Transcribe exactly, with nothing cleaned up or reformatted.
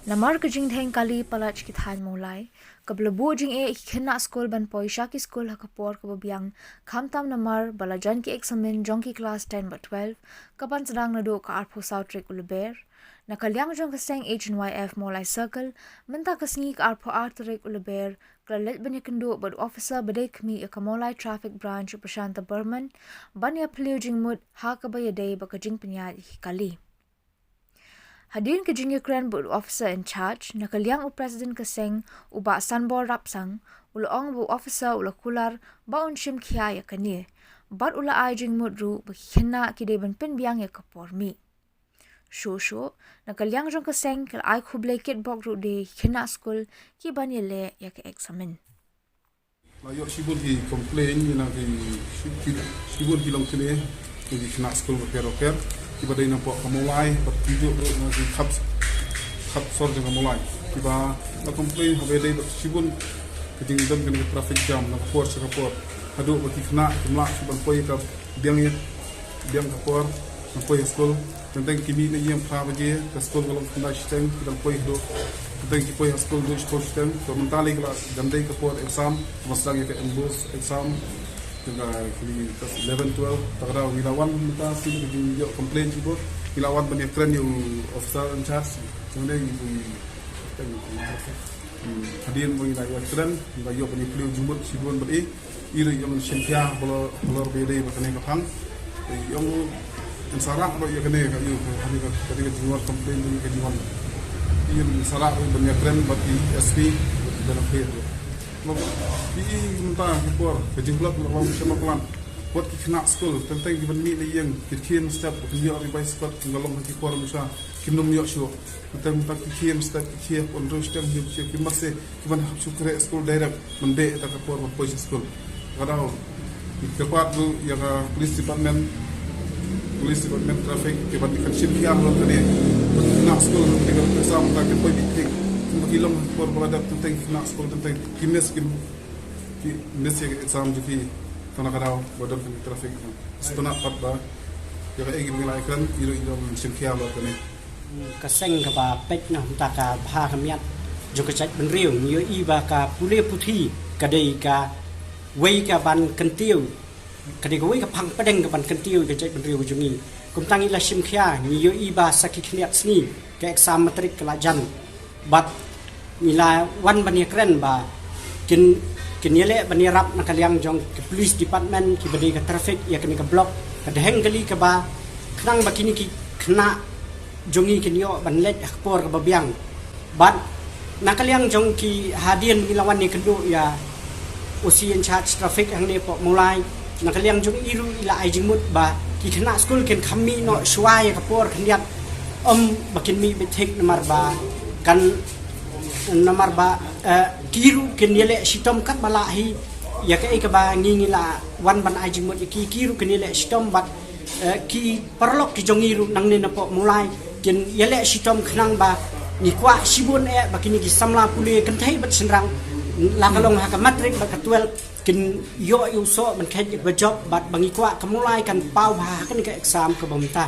Namar ka jingdheng kali palat ki thaiñ Mawlai, kaba la buh jingeh ïa ki khynnah skul ban poi sha ki skul ha ka por kaba biang, khamtam namar ba la jan ki eksamin jong ki klas ten bad twelve, kaban sdang naduh ka arphew saw tarik u Lber. Na ka liang jong ka seng H N Y F Mawlai Circle, mynta ka sngi ka arphew ar tarik u Lber, ka la leit ban ïakynduh bad u officer ba dei khmih ïa ka Mawlai Traffic Branch u Prashanta Barman, ban ïaphylliew jingmut ha kaba ïadei bad ka jingpynïaid ïa ki kali. Hadien ka jingïakren bad u officer in charge, na ka liang u president ka seng, u Bah Sanbor Rapsang, u la ong ba u officer u la kular ba un shim khia ïa kane, bad u la ai jingmut ruh ba ki khynnah ki dei ban pynbiang ïa ka por mih. Shuh shuh, na ka liang jong ka seng ka la ai khublei kitbok ruh de ïa ki khynnah skul kiban ïaleh ïa ka eksamin. La ïoh shibun ki complain, ïa na ki shi-, ki, shibun ki longkmie, ki khynnah skul bapher bapher, kiba dei na poh ka Mawlai, bad kijuh ruh na ki khap, khap sor jong ka Mawlai. Kiba la complain haba dei bad shibun ka jingdon kane ka traffic jam na ka por sha ka por. Haduh ba ki khynnah kim lah shuh ban poi ka biang ïa, biang ka por, ban poi ha skul. Teng teng ki mih na ïing phra baje, ka skul ka long khyndai shiteng, ki dang poi haduh. Teng teng ki poi ha skul duh shiphew shiteng, to mynta lei ka la jan dei ka por exam, ba sdang ïa ka MBOSE exam. Teng ka ki class eleven, twelve, ta ka daw ngi la wan mynta, sien ka jingïoh complain shibun, ngi la wan ban ïakren ïa u officer in charge. Teng dei ngi poi, teng, hmm, hadien ba ngi la ïakren, ngi la ïoh ban ïaphylliew jingmut shibun bad i. I ruh i ong shim khia halor, halor ba ïadei bad kane ka phang. I ong yn sa rah ruh ïa kane ka, ïa kane ka, kane ka jingwan complain, ïa ka jingwan. I ong yn sa rah ruh ban ïakren bad i S P, bad i Benafir ruh. Mo, i, i mynta ki por ka jingblok la wan sha Mawlai. Wat ki khynnah skul, teng teng kiban mih na ïing, ki khie mynstep, kin ïoh ri bai spot, kin long ha ki por hynriew, kim nym ïoh shuh. Teng teng ki khie mynstep, ki khie hynriew shiteng, hynñiew shiteng, ki mase, kiban hap shu khreh skul direct, ban beh ïa ka por ban poi sha skul. Ka daw, kyrpad ruh ïa ka police department, police department traffic, kiban ïa kan shim khia halor kane. Khynnah skul, kane ka exam, ka kan poi beit thik. Kumba ki long por ba la dep, teng teng khynnah skul, teng teng ki miss, ki, ki miss ïa ka exam jong ki. Tang na ka daw ba don kane traffic. Sngewtynnat pat ba ïa kaei kaba ngi la ïakren, i ruh i ong yn shim khia halor kane. Ka seng kaba peit na bynta ka bha ka miat jong ka jaitbynriew, ngi ïohi ba ka pule puthi ka dei kawei kaban kyntiew, ka dei kawei ka phang pdeng kaban kyntiew ka jaitbynriew jong ngi. Kumta ngi la shim khia, ngi ïohi ba sa ki khyndiat sngi ka exam matric ka la jan. Bad ngi la wan ban ïakren ba kin, kin ïaleh ban ïarap na ka liang jong ka police department, kiba dei ka traffic, ïa kane ka block, ka dheng kali kaba, khnang ba kine ki khynnah jong ngi kin ïoh ban leit ha ka por kaba biang. Bad na ka liang jong ki, hadien ngi la wan ïakynduh ïa O C in charge traffic hangne poh Mawlai. Na ka liang jong i ruh i la ai jingmut ba ki khynnah skul kin kham mih noh shuwa ïa ka por khyndiat. Ym ba kin mih beit thik namar ba kan, namar ba, eh, ki ruh kin ïaleh shitom katba lah hi ïa kaei kaba ngi, ngi la wan ban ai jingmut ïa ki, ki ruh kin ïaleh shitom bad, eh, ki paralok ki jong ngi ruh nangne na poh Mawlai kin ïaleh shitom khnang ba ngi kwah shibun eh ba kine ki samla pule kynthei bad shynrang, la ka long ha ka matric bad ka twelve, kin ïoh ïa u soh ban kheit ïa ka jop bad ba ngi kwah ka Mawlai kan paw bha ha kane ka exam kaba mynta.